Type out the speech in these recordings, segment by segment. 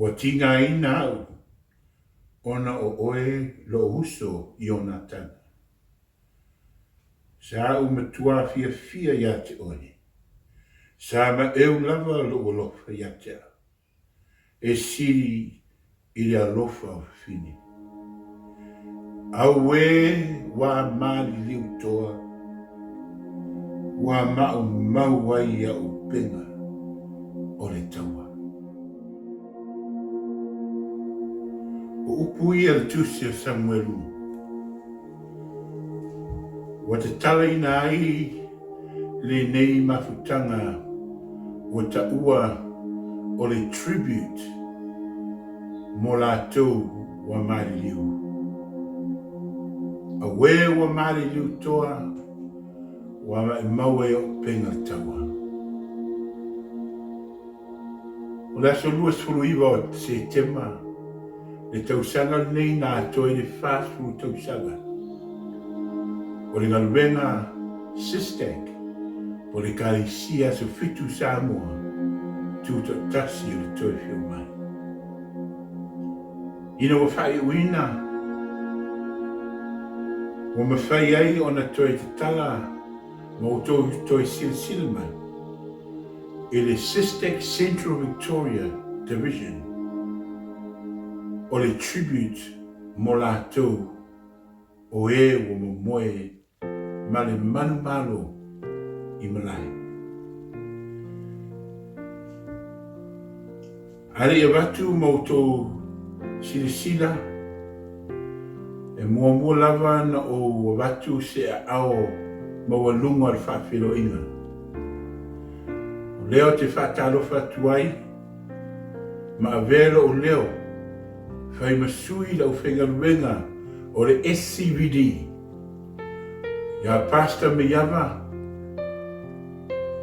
Ua tigaina au ona o oe lou uso Ionatana. Sa ou matua fiafia ia te oe. Sa maeu lava lou alofa ia te au. E sili i le alofa o fafine. Auē ua maliliu toa, ua maumau ai au upega o le taua. O upu ia le Tusi o Samuelu, ua tatalaina ai lenei mafutaga ua taua o le tribute mo latou ua maliliu. Auē ua maliliu toa, ua maimau ai auupega le taua. O le aso 29 o Setema le tausaga lenei na atoa ai le 40 tausaga o le galuega SYSTAC po o le Ekalesia Aso Fitu Samoa Tutoatasi o le Toe Afio Mai. Ina ua faaiuina, ua mafai ai ona toe tatala ma outou toe silasila mai i le SYSTAC Central Victoria Division o le tribute mo latou o e ua momoe ma le manumalo i malae. A le i avatu ma outou silasila, e muamua lava na ou avatu se aao maualuga o le faafeiloaiga. O lea ou te faatalofa atu ai ma avea lou leo fai ma sui le aufaigaluega o le SCVD ia Pastor Meiava,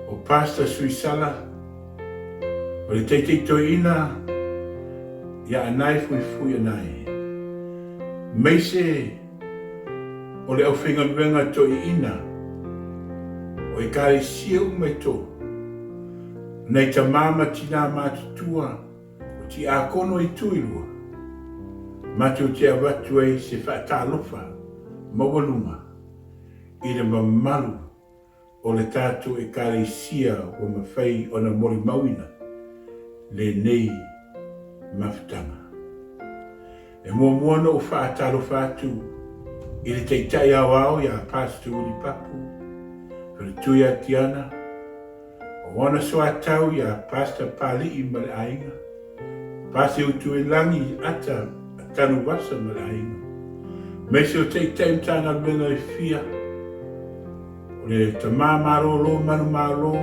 o Pastor Suisala, O le teitei toeaina ia Anae Fuifui Anae, maise o le aufaigaluega toeaina o Ekalesia uma e tolu, nai tama ma tinā matutua o tiakono i Tuilua, matou te avatu ai se faatalofa maualuga i le mamalu o le tatou Ekalesia ua mafai ona molimauina lenei mafutaga. E muamua ona ou faatalofa atu i le Taitai Aoao ia Pastor Willie Papu, Faletui Atiana, o ana soatau ia Pastor Pali'i ma le aiga, Pastor Utuilangi Ata Tanuvasa ma le aiga, maise o Taitai Matagaluega e fia, o le Tama Malolo Manumalo,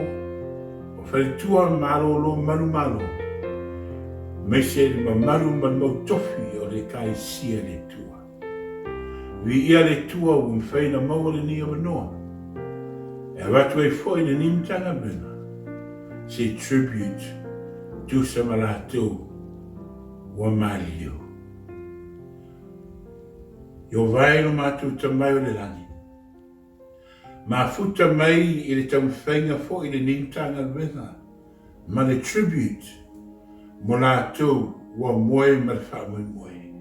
o Faletua Malolo Manumalo, maise le mamalu ma le mau tofi o le Ekalesia le Atua. Viia le Atua ua mafai ona maua lenei avanoa e avatu ai foi lenei Matagaluega se tribute tusa ma latou ua maliliu. Ieova e lo matou Tamai o le Lagi, Mafuta mai i le taumafaiga foi lenei Matagaluega ma le tribute mo latou ua moe ma le faamoemoe.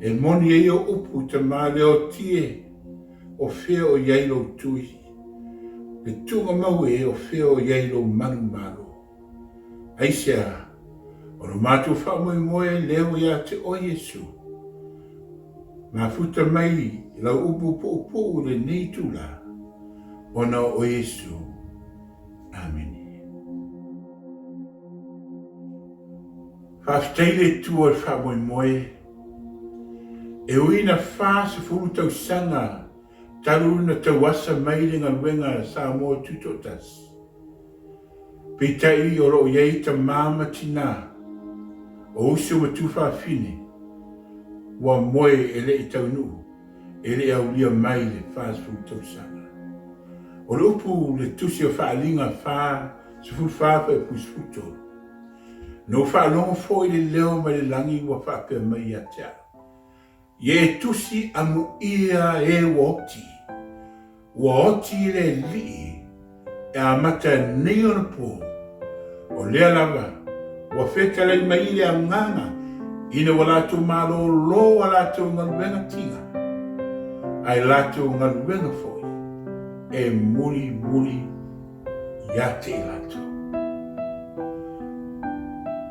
E moni ai o upu tama Leotie o fea o i ai lou tui, le tuugamau e o fea o i ai lou manumalo. Aisea? O lo matou faamoemoe lea ua ia te oe Iesu. Mafuta mai lau upu puupuu i lenei itula, ona o Iesu. Amene. Faafetai le Atua i le faamoemoe e ui ina 40 tausaga talu ona tauasa mai le galuega a Samoa Tutoatasi. Peitai o lo o i ai tama ma tinā, o uso ma tuafafine, ua moe e le i taunuu, e le i aulia mai le 40 tausaga. O le upu le Tusi o Faaaliga 44 fuaiupu 13, Na ou faalogo foi le leo mai le lagi ua faapea mai ia te au, Ia e tusi amuia e ua oti, ua oti i le Alii e amata nei ona po, o lea lava Ua fetalai mai i le agaga ina ua latou malōlō a latou galuega tiga, ae latou galuega foi e mulimuli ia te i latou.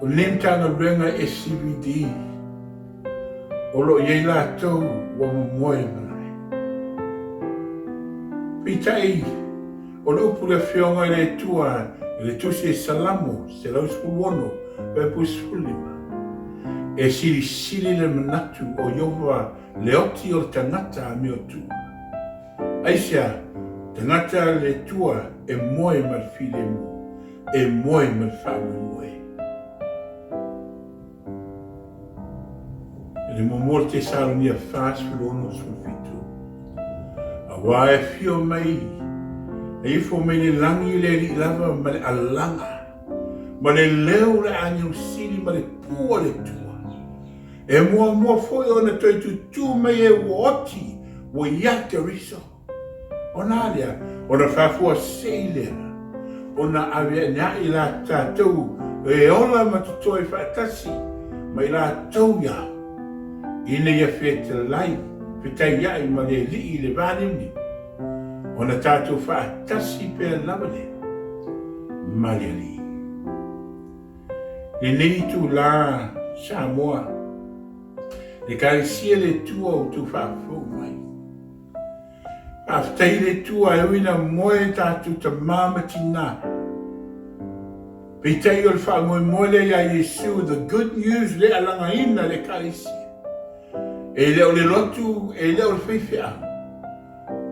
O lenei Matagaluega SCVD, o lo o i ai latou ua momoe malae. Peitai, o le upu i le Afioga i le Atua i le Tusi e Salamo 116, 15, E silisili le manatu o Ieova le oti o le tagata amiotua. Aisea, tagata le Atua e moe ma le filemu, e moe ma le faamoemoe. I le muamua o le Tesalonia 46, 17, Aua e afio mai, e ifo mai le lagi le Alii lava ma le alaga, ma le leo o le agelu sili ma le pū a le Atua, e muamua foi ona toe tutū mai e ua oti ua ia Keriso. Ona a lea? Ona faafuasei lea, ona aveaneaʻi la tatou e ola ma totoe faatasi ma i latou ia, ina ia fetalai, fetaiaʻi ma le Alii i le vaniuniu, ona tatou faatasi pea lava lea ma le Alii. Lenei itulā Samoa, le Ekalesia le Atua o outou faafou mai. Faafetai i le Atua e ui ina moe tatou tamā ma tinā. Peitai o le faamoemoe lea iā Iesu, the good news le alagaina le Ekalesia. E le o le lotu, e le o le faifeau,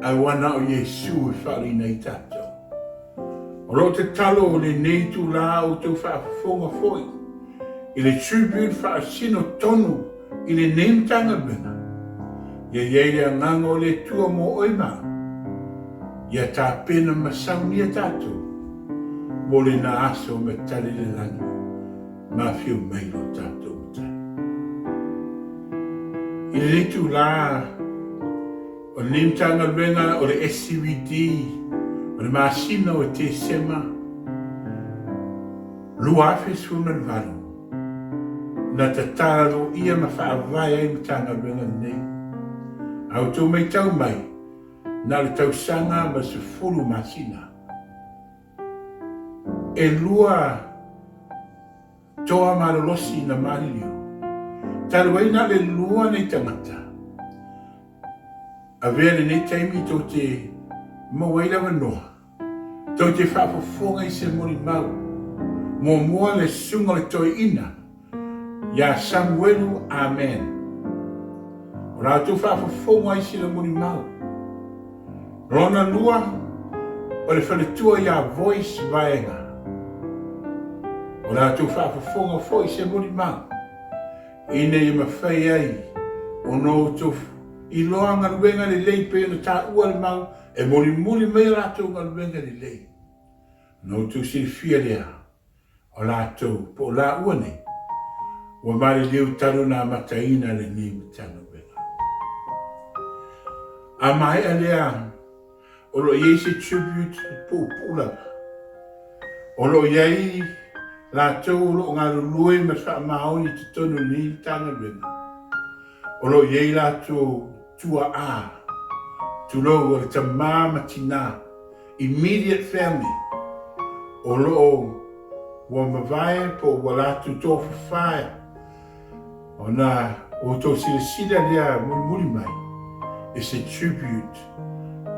ae ua na o Iesu e faaoleina ai tatou. O lou tatalo o lenei itulā outou faafofoga foi i le tribute faasino tonu i lenei Matagaluega, ia i ai le Agaga o le Atua mo oe ma au, ia tapena ma saunia tatou mo lena aso matale le lagi ma afio mai lo tatou Matai. I lenei itulā, O lenei Matagaluega o le SCVD o le masina o Tesema 2018, na tatala loia ma faavae ai Matagaluega lenei. A outou maitau mai, na o le tausaga ma le 10 masina. E lua Toa malolosi na maliliu. Talu ai na le lua nei tagata. Avea lenei taimi tou te maua ai le avanoa, tou te faafofoga i se molimau. Muamua le susuga o le toeaina ia Samuelu Amen. O la outou faafofoga i sina molimau. Lona lua, o le faletua ia Voice Vaega. O la outou faafofoga foi i se molimau, ina ia mafai ai ona outou iloa galuega lelei pei ona taua le mau e mulimuli mai a latou galuega lelei. Ona outou silafia lea, o latou, po o laua nei, ua maliliu talu ona amataina lenei Matagaluega. A maea lea, o lo o i ai se tribute puupuu lava. O lo o i ai latou o lo o galulue ma le faamaoni i totonu o lenei Matagaluega. O lo o i ai latou tuaa, tulou, o le tamā ma tinā, immediate family, o lo o ua mavae po o ua latou tofafa ona outou silasila lea mulimuli mai, it's a tribute,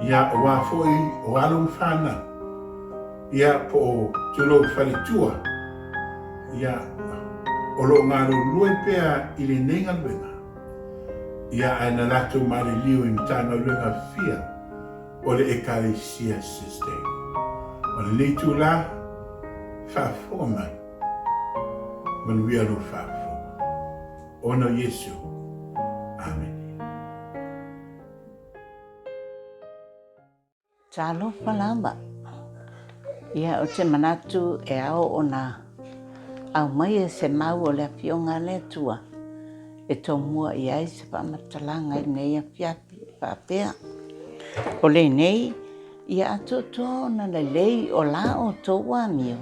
ia aua foi o alo ma fanau, ia po o tulou faletua, ia o lo o galulue pea i lenei galuega, ia ae na latou maliliu i Matagaluega fia o le Ekalesia System. O lenei itulā, faafofoga mai, manuia lou faafofoga. Ona o Iesu. Amene. Talofa lava. Ia, ou te manatu e ao ona aumaia se mau o le Afioga a le Atua e tomua i ai se faamatalaga i lenei afiafi e faapea, O lenei, ia atoatoa ona lelei o la outou amio.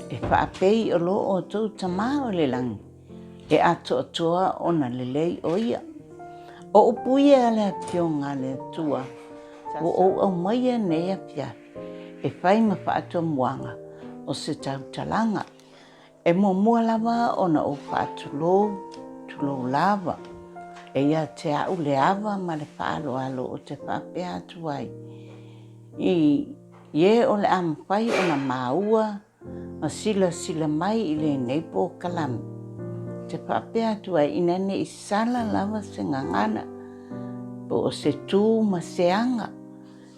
E faapei o lo outou Tama o le lagi, e atoatoa ona lelei o ia. O upu ia a le Afioga a le Atua, ua ou aumaia nei afiafi, e fai ma faatomuaga o se tautalaga. E muamua lava ona ou faatulou, tulou lava, e ia te au le ava ma le faaaloalo ou te faapea atu ai, i e o le a mafai ona maua ma silasila mai i lenei polokalame, ou te faapea atu ai, ina ne i sala lava se gagana, po o se tu ma se aga,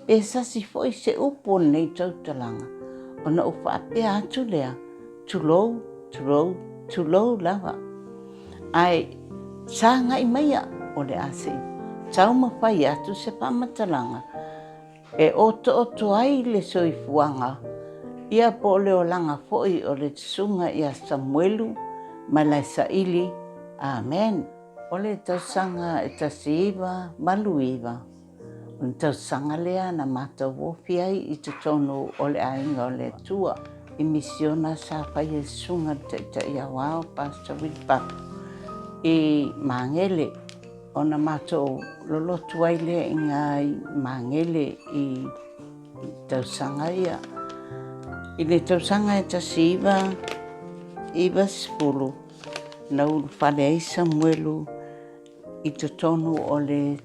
Pe sasi foi se upu o lenei tautalaga, ona ou faapea atu lea, tulou, tulou, tulou lava. Ae sagai maia o le a se i taumafai atu se faamatalaga e otooto ai le soifuaga, ia po o le olaga foi o le Susuga ia Samuelu Malaesaili. Amen. O le tausaga e 1989, O le tausaga lea na matou ofi ai i totonu o le Aiga o le Atua i misiona sa faia e Susuga i le Taitai Aoao Pastor Willie Papu i Magele, ona matou lolotu ai lea i ina i Magele i tausaga ia. I le tausaga e 1990 na ulufale ai Samuelu i totonu o le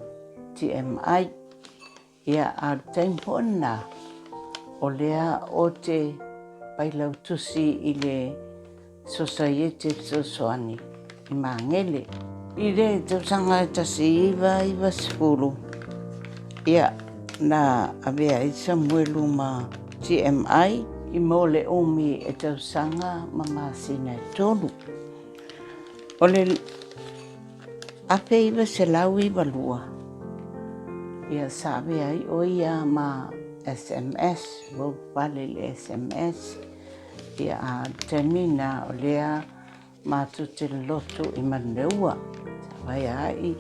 TMI. Ia, a o le taimi foi lena, o lea ou te failautusi i le Sosaiete Fesoasoani i Magele. I le tausaga e 1990, ia, na avea ai Samuelu ma TMI i mo le umi e tausaga ma masina e tolu. O le 1992, ia sa avea ai ʻo ia ma SMS, ua ulufale i le SMS. Ia a o le taimi lena o lea matou te lotu i Manuleua. Sa vaeai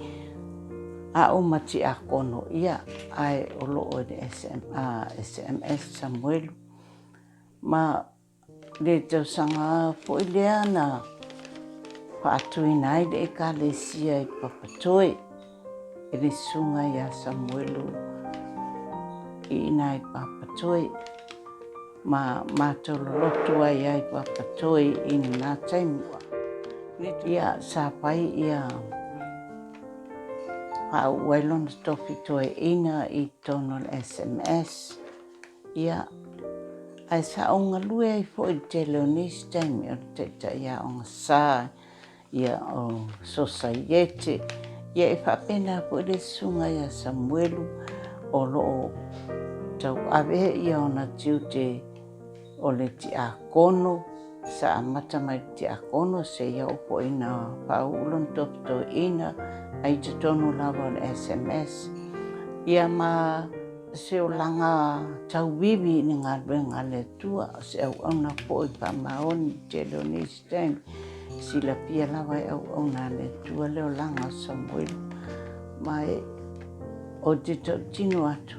a'u ma Tiakono, ia ae o lo o i le SMS Samuelu. Ma le tausaga foi lea na faatuina ai le Ekalesia i Papatoe e le Susuga ia Samuelu i ina i Papatoe ma matou lolotu ai ai i Papatoe i lena taimi. Ia, sa fai ia faauu ai lona tofi toeaina i totonu o le SMS. Ia, ae sa ou galue ai foi i le tele o nisi taimi o le taitai aoga sa, ia o sosaiete, ia e faapena foi le susuga ia Samuelu o lo o tauave ia ona tiute o le tiakono, sa amata mai i le tiakono seia oo foi ina faauu lona tofi toeaina ai totonu lava o le SMS. Ia ma se olaga tauivi i le galuega a le Atua, o se auauna foi faamaoni i le tele o nisi taimi. E silafia lava e auauna a le Atua le olaga o Samuelu, ma ou te tautino atu,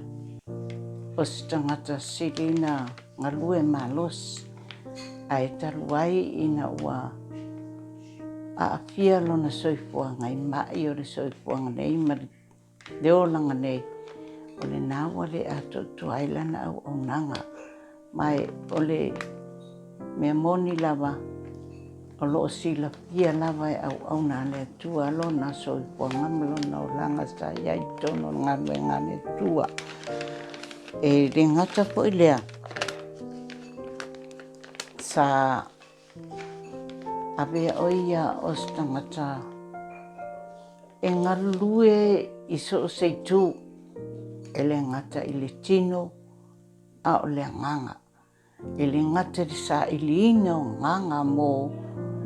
o se tagata sili na galue malosi, ae talu ai ina ua aafia lona soifuaga i mai o le soifuaga nei ma le Le olaga nei, o lena ua le atoatoa ai lana auaunaga, ma o le mea moni lava, o lo o silafia lava e auauna a le Atua lona soifuaga ma lona olaga sa i ai i totonu o le galuega a le Atua. E le gata foi lea, sa Avea ʻo ia o se tagata e galulue i so o se itu, e le gata i le tino a o le agaga. E le gata i le sailiina o agaga mo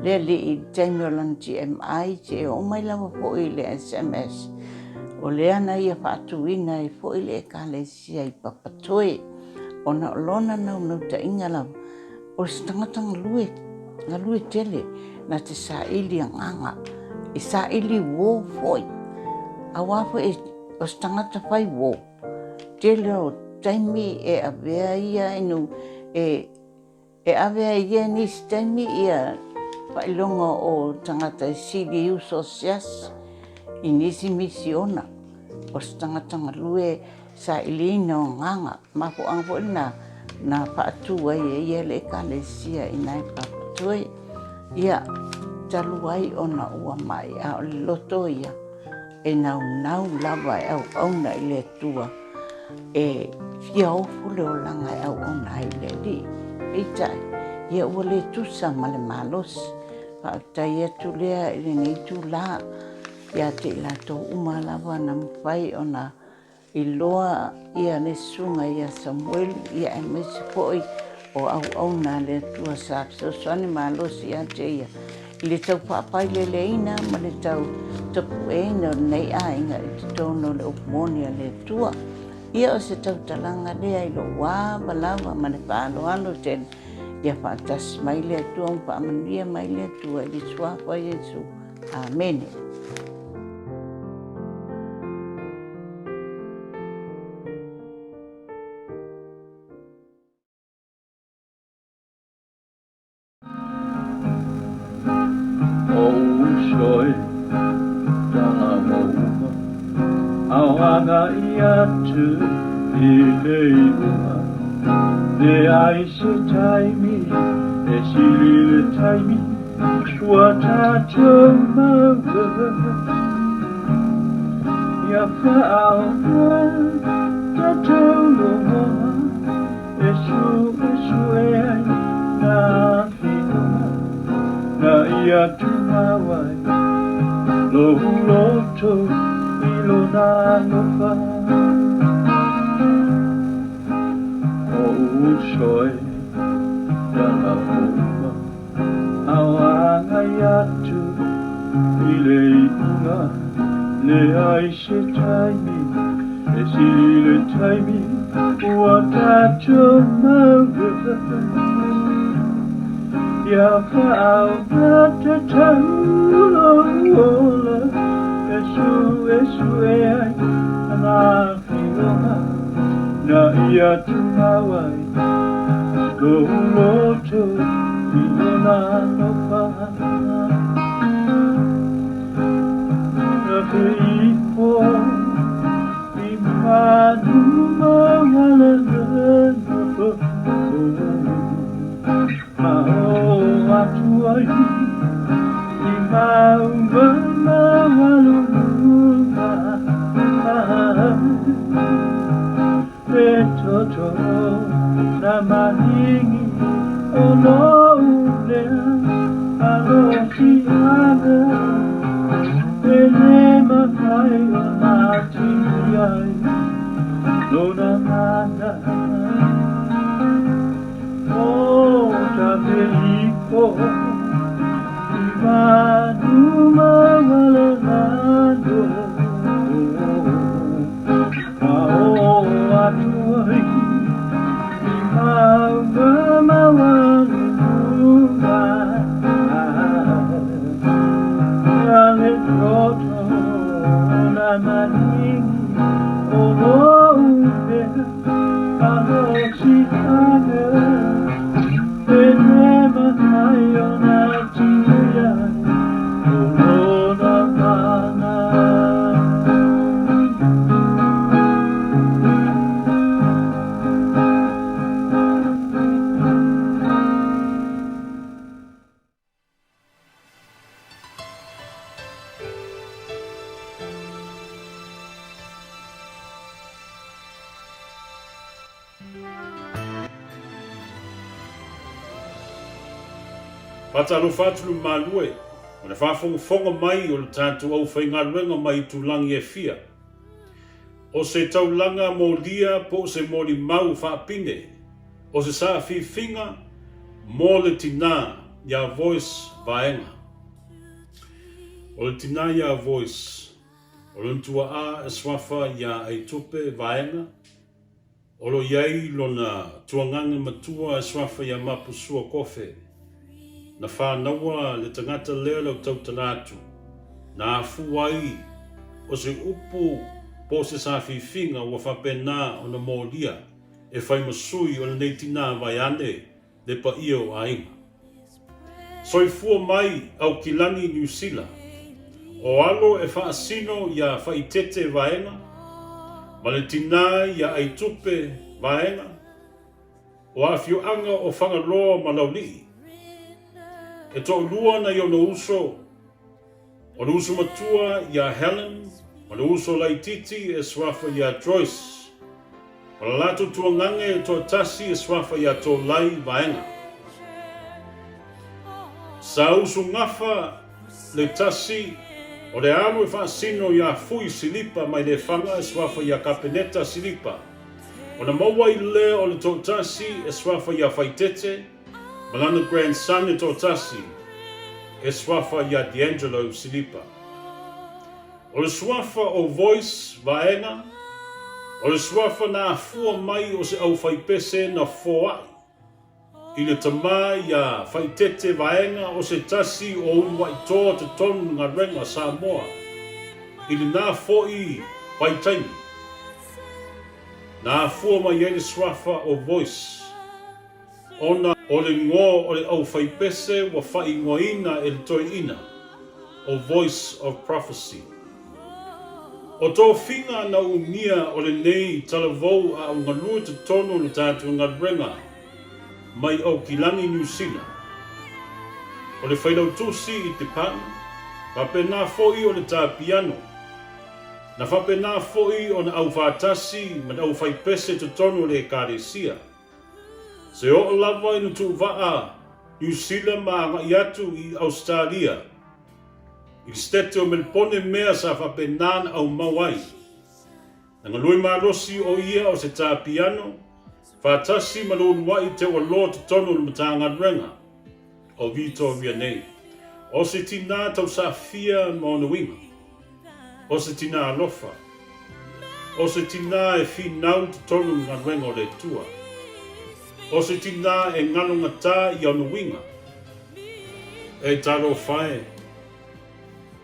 le alii i le taimi o lana TMI seia oo mai lava foi i le SMS, o lea na ia faatuina ai foi le Ekalesia i Papatoe, ona o lona naunautaiga lava O se tagata galue, galue tele, na te saili agaga, e saili uō foi. Aua foi o se tagata fai uō, tele o taimi e avea ia inu e E ave ai ia i nisi taimi ia faailoga o tagata e sili i uso o siasi i nisi misiona o se tagata galue sailiina o agaga. Mafuaaga foi lena na faatu ai e ia le Ekalesia i ina i Papatoe. Ia, talu ai ona ua mai a o le loto ia, e naunau lava e auauna i le Atua, e fia ofo le olaga e auauna ai i le Alii. Peitai, ia ua le tusa ma le malosi. Faafetai atu lea i lenei itula ia te i latou uma lava na mafai ona iloa ia le susuga ia Samuelu ia aemaise foi o auauna a le Atua sa fesoasoani malosi ia te ia i le tau faafaileleina ma le tau tapueina o lenei aiga i totonu o le upu moni a le Atua. Ia o se tautalaga lea i lou ava lava ma le faaaloalo tele, ia faatasi mai le Atua ma faamanuia mai le Atua i le Suafa o Iesu. Amene. O'u uso e, tala uma, Ao agai atu i le iuga, Leai se taimi e sili le taimi Ua tatou maua Ia faaoga tatou logona E suesue ai nā whiunga Na ia tumau ai lou loto i lona alofa. O'u uso e, tala uma. Ao agai atu i le iuga, leai se taimi e sili le taimi ua tatou maua. Ia faaoga tatau lou ola e suesue ai nā whiunga na ia tumau ai lou loto i lona alofa. Na te iho i manu maualalo Ma oo atu ai i maunga maualuluga E toto na mahingi o lou lea malosiaga E le mafai ona tini ai lona mana O tape iho i manu maualalalo Ma oo atu ai i maunga maualuluga A le toto na maningi o lou mea malosiaga E le mafai ona tini ai o lona mana. Faatalofa atu le mamalu e, o le faafogafoga mai o le tatou aufaigaluega mai itulagi e fia. O se taulaga molia po o se molimau faapine, o se saafifiga mo le tinā iā Voice Vaega. O le tinā iā Voice, o lona tuaʻā e suafa iā Aitupe Vaega, O lo o i ai lona tuagane matua e suafa iā Mapusua Kofe. Na fānaua le tagata lea lau tautala atu, na afua ai o se upu po o se sāfifiga ua faapena ona molia e fai ma sui o lenei tinā vaeane. le paia o aiga. Soifua mai Aukilani Niu Sila, o alo e faasino iā Faitete Vaega ma le tinā iā Aitupe Vaega, o afioaga o Fagaloa ma Laulii. E toalua nai ona uso, o le uso matua iā Helen ma le uso laitiiti e suafa iā Joyce, ma le latou tuagage e toatasi e suafa iā Tolai Vaega. Sa usugafa le tasi o le alu e faasino iā Fui Silipa mai Lefaga e suafa iā Kapeneta Silipa, Ona maua ai lea o le toatasi e suafa iā Faitete ma lana grandson e toatasi e suafa iā D'Angelo Silipa. O le suafa o Voice Vaega, o le suafa na afua mai o se aufaipese na foai I le tama ia Faitete Vaega o se tasi o uluai toa totonu galuega Samoa i lena foi vaitaimi na afua mai ai le suafa o Voice ona o le igoa o le aufaipese ua faaigoaina e le toeaina o Voice of Prophecy. O tofiga na umia o lenei talavou a o galue totonu o le tatou galuega mai Aukilani Niu Sila. O le failautusi i te pan, faapena foi o le tā piano. Na faapena foi ona aufaatasi ma le aufaipese totonu o le Ekalesia. Se oo lava ina tuuvaa Niu Sila ma agai atu i Ausetalia, I le Setete o Melipone mea sa faapena na aumau ai. Na galue malosi o ia o se tā piano, faatasi ma le uluai teualoa totonu o le Matagaluega o Vitoria nei. O se tinā tausafia ma ona uiga. O se tinā alofa. O se tinā e finau totonu o le galuega o le Atua. O se tinā e galogatā i ona uiga. E talofa e,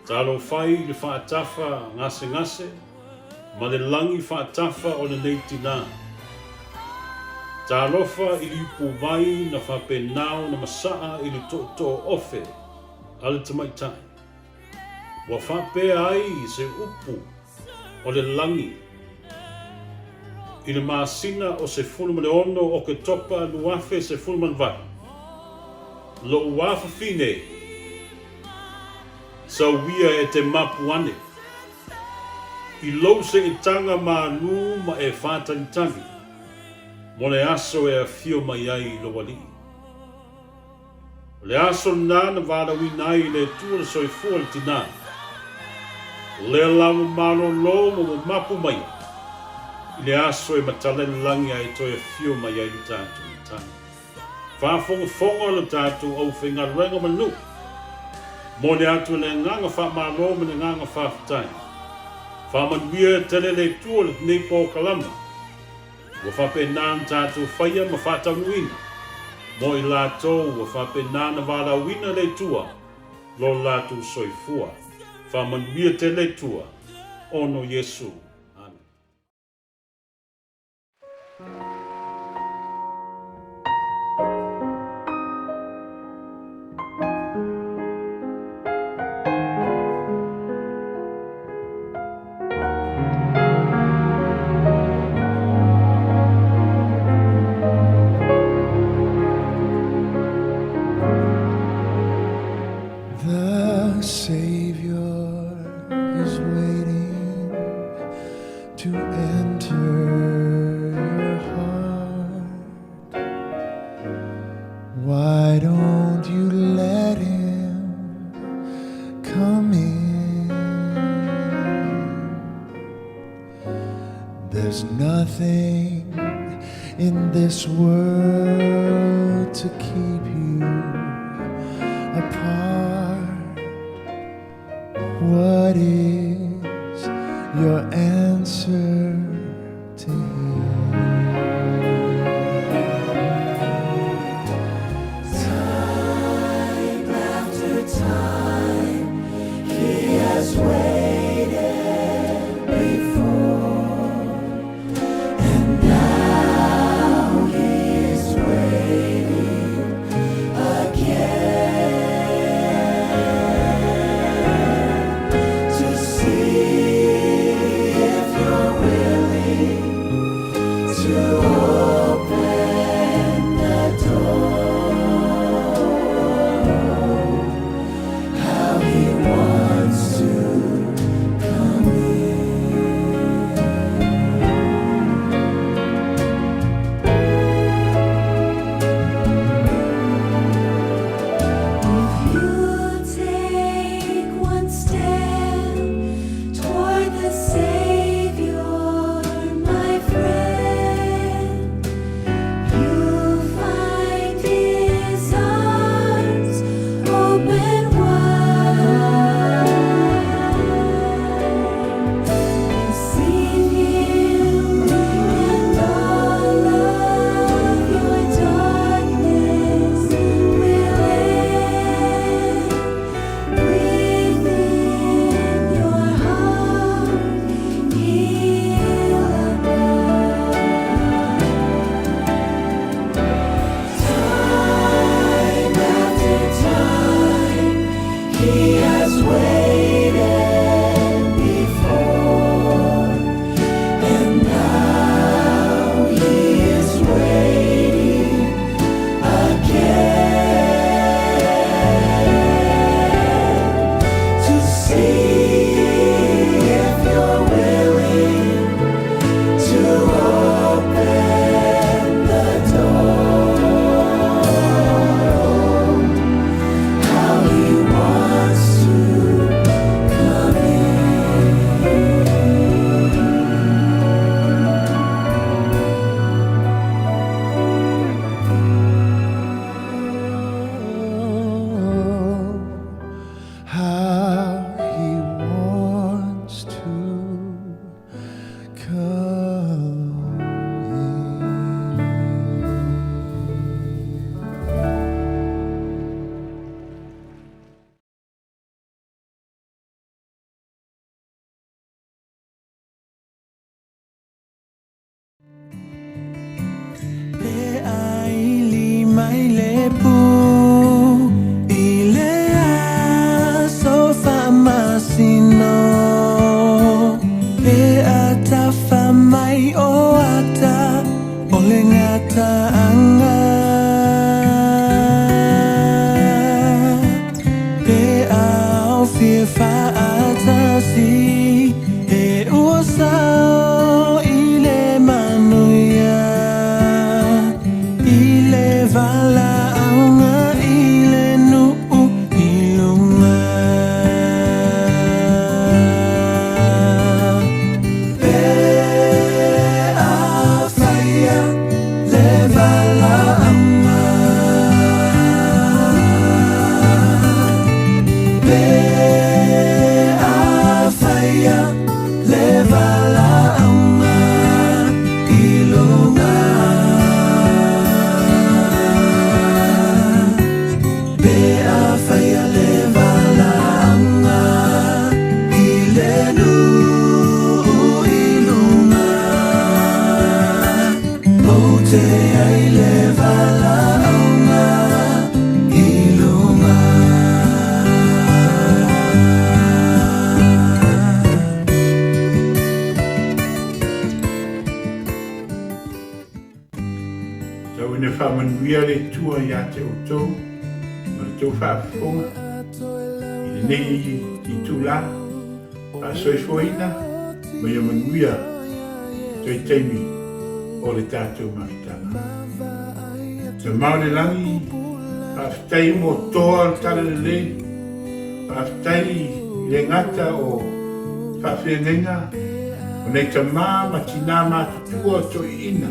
talofa i le faatafa gasegase ma le lagi faatafa o lenei tinā. Talofa i le ipuvai na faapena ona masaa i le tootoo ofe a le tamaitai. Ua faapea ai se upu o le lagi i le masina o 16 Oketopa 2018, Lou afafine, sauia e te mapu ane i lou seetaga malū ma e whātalitali mo le aso e afio mai ai i lou alii. O le aso lena na valaauina ai e le Atua le soifua o le tinā. O lea la ua malōlō ma ua mapu maia i le aso e matala i le lagi a e toe afio mai ai lo tatou Matai. Faafogafoga lo tatou aufaigaluega ma le nuu. Momoli atu e le agaga faamalo ma le agaga faafetai. Faamanuia tele le Atua lenei polokalama. Ua faapena ona tatou faia ma faataunuuina mo i latou ua faapena ona valaauina le Atua lo latou soifua. Faamanuia tele Atua ono Iesu. Amene. The Savior is waiting to enter your heart. Why don't you let him come in? There's nothing in this world to keep you apart. What is your answer to him? Time after time, he has waited before, and now he is waiting. Come in. Pe aili mai le pu i le aso faamasino. Pe atafa mai o ata o le gataaga. Pe aofia faatasi e ua sao i le manuia. I le valaauga i le nuu i luga. Pe afaia le valaauga. Pe afaia le valaauga i luga. Pe afaia le valaauga i le nuu i luga. Ou te ai le valaauga i luga. Tau ina faamanuia le Atua ia te outou ma le tou faafofoga i lenei itula faasoifuaina ma ia manuia toe taimi o le tatou mafutaga. Tamao i le lagi, faafetai mo toa o le Talalelei, faafetai i le gata o faafeagaiga o nei tama ma tinā matutua o toeaiina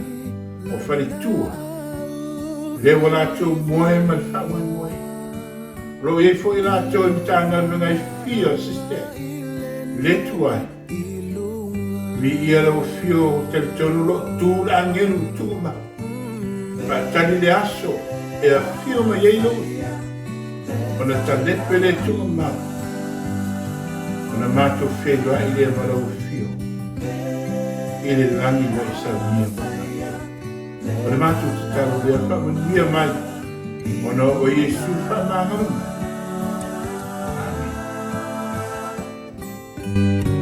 o faletua, lea ua latou moe ma le faamoemoe. O lo o i ai foi latou i Matagaluega e fia o SISTEC, le tuai. Viia lau Afio, talitonu o lo o tu le agelu i tuumau. Faatali le aso e afio mai ai lou Afio, ona talepe le tuumau, ona matou feiloai lea ma lau Afio i le lagi ua e saunia mai ai. O le matou tatalo lea, faamanuia mai ona o Iesu faamagalo mai. Amene.